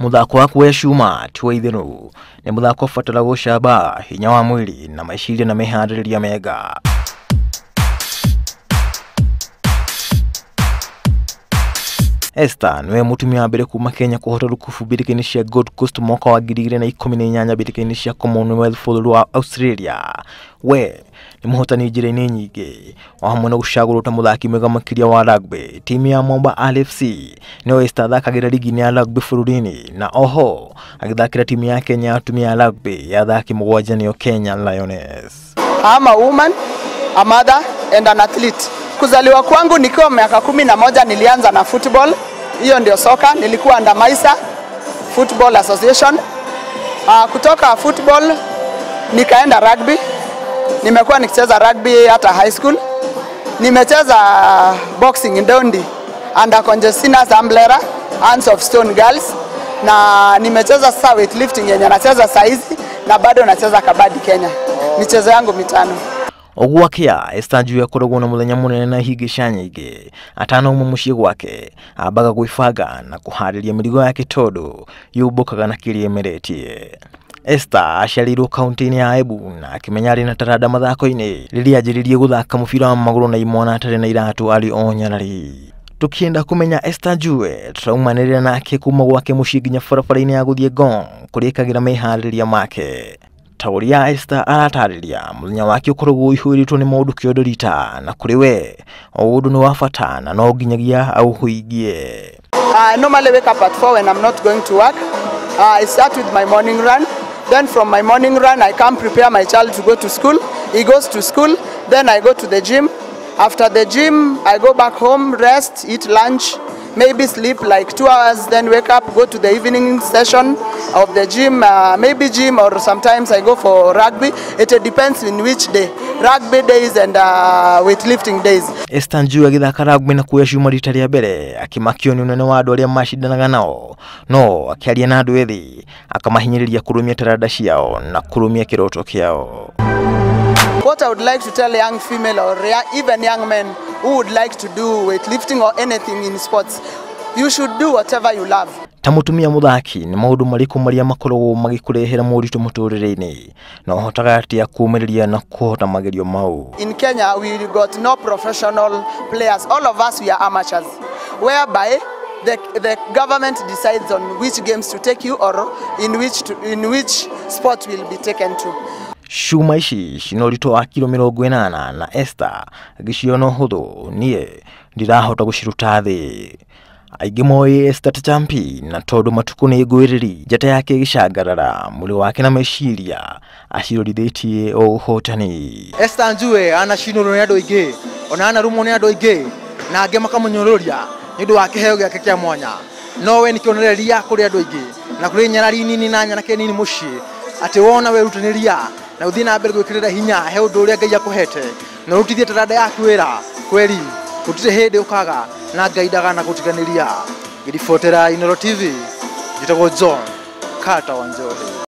Muthako wa kuoya cuma ti wa itherũ, nĩ mũthako ũbataraga ũcamba, hinya wa mwĩrĩ na meciria na meharĩrĩria mega. Esther niwe mũtumia wa mbere kuma Kenya kũhota rukubu mbĩtĩka-inĩ cia Gold Coast mwaka wa 2018 mbĩtĩka-inĩ cia Commonwealth bũrũri wa Australia. We nĩ mũhotani njĩra-inĩ nyingĩ, o hamwe na gũcagũrwo ta mũthaki mwega makĩria wa rugby timu ya Mwamba RFC nĩyo Esther athakagĩra ligi-inĩ ya rugby bũrũri-inĩ, na oho agĩthakĩra timu ya Kenya ya atumia ya rugby ya athaki mũgwanja nĩyo Kenya Lioness. I'm a woman, a mother and an athlete. Kuzaliwa kwangu nikiwa miaka 11 nilianza na football. Hiyo ndio soka, nilikuwa under Maisa Football Association. Kutoka football nikaenda rugby. Nimekuwa nikicheza rugby hata high school. Nimecheza boxing ndondi under Conjestina Zamblera, Hands of Stone Girls, na nimecheza sasa weightlifting yenye nacheza saizi na bado nacheza kabadi Kenya. Michezo yangu mitano. Ogwakia Esther Njue akoragwo na muthenya munene na hĩngĩca nyingĩ atanauma mũciĩ gwake ambaga gwĩbanga na kũharĩria mĩrigo yake tondũ yũmbũkaga na kĩrĩa ĩmeretie. Esther aciarĩirwo kaunti-inĩ ya Embu na akĩmenya arĩ na taranda mathako-inĩ rĩrĩa anjĩrĩirie gũthaka mũbira wa magũrũ na imwana atarĩ na iratũ arĩ o nyarari. Tukienda kũmenya Esther Njue tũraumanĩrĩra nake kuma gwake mũciĩ nginya barabara-inĩ ya gũthiĩ Ngong kũrĩa ekagĩra meharĩrĩria make. Ta ũrĩa Esther aratarĩria mũthenya wake ũkoragwo ũihũrĩtwo nĩ maũndũ kĩondo rita, na kũrĩ we o ũndũ nĩ wa bata na no nginyagia aũhingie. I normally wake up at 4 when I'm not going to work. I start with my morning run. Then from my morning run I come prepare my child to go to school. He goes to school. Then I go to the gym. After the gym I go back home, rest, eat lunch, maybe sleep like 2 hours, then wake up, go to the evening session of the gym, maybe gym, or sometimes I go for rugby. It depends in which day, rugby days and weightlifting days. Esther Njue agĩthaka rugby na kuoya cuma rita rĩa mbere akĩmakio nĩ ũnene wa andũ arĩa macindanaga nao, no akĩaria na andũ ethĩ akamahinyĩrĩria kũrũmia taranda ciao na kũrũmia kĩroto kĩao. What I would like to tell young female or even young men who would like to do weightlifting or anything in sports, you should do whatever you love. Ta mũtumia mũthaki nĩ maũndũ marĩkũ marĩa makoragwo magĩkũrehera moritũ mũtũrĩre-inĩ na ũhotaga atĩa kũũmĩrĩria na kũhota magerio mau? In Kenya we got no professional players. All of us, we are amateurs, whereby the government decides on which games to take you or in which sport will be taken to. Cuma ici cina ũritũ wa kiro 80 na Esther agĩciona ũhũthũ, niĩ ndirahota gũciruta thĩ. Aingĩ moĩ Esther ta champi, na tondũ matukũ nĩ ngwĩrĩri njata yake ĩgĩcangarara mwĩrĩ wake na meciria acirorithĩtie o ũhotani. Esther Njue anacinũrwo nĩ andũ aingĩ, ona anarumwo nĩ andũ aingĩ na angĩ makamũnyũrũria nĩ ũndũ wa kĩheo gĩake kĩa mwanya, no we nĩ kĩonereria kũrĩ andũ aingĩ na kũrĩ nyarari nini na nyanake nini mũciĩ atĩ wona werutanĩria na ũthiĩ na mbere gwĩkĩrĩra hinya he ũndũ ũrĩa Ngai akũhete na ũrutithie taranda yaku wĩra kweri gũtirĩ hĩndĩ ũkaga na Ngai ndaganagũtiganĩria. Ngĩribotera Inooro TV, njĩtagwo John Carter Wanjohi.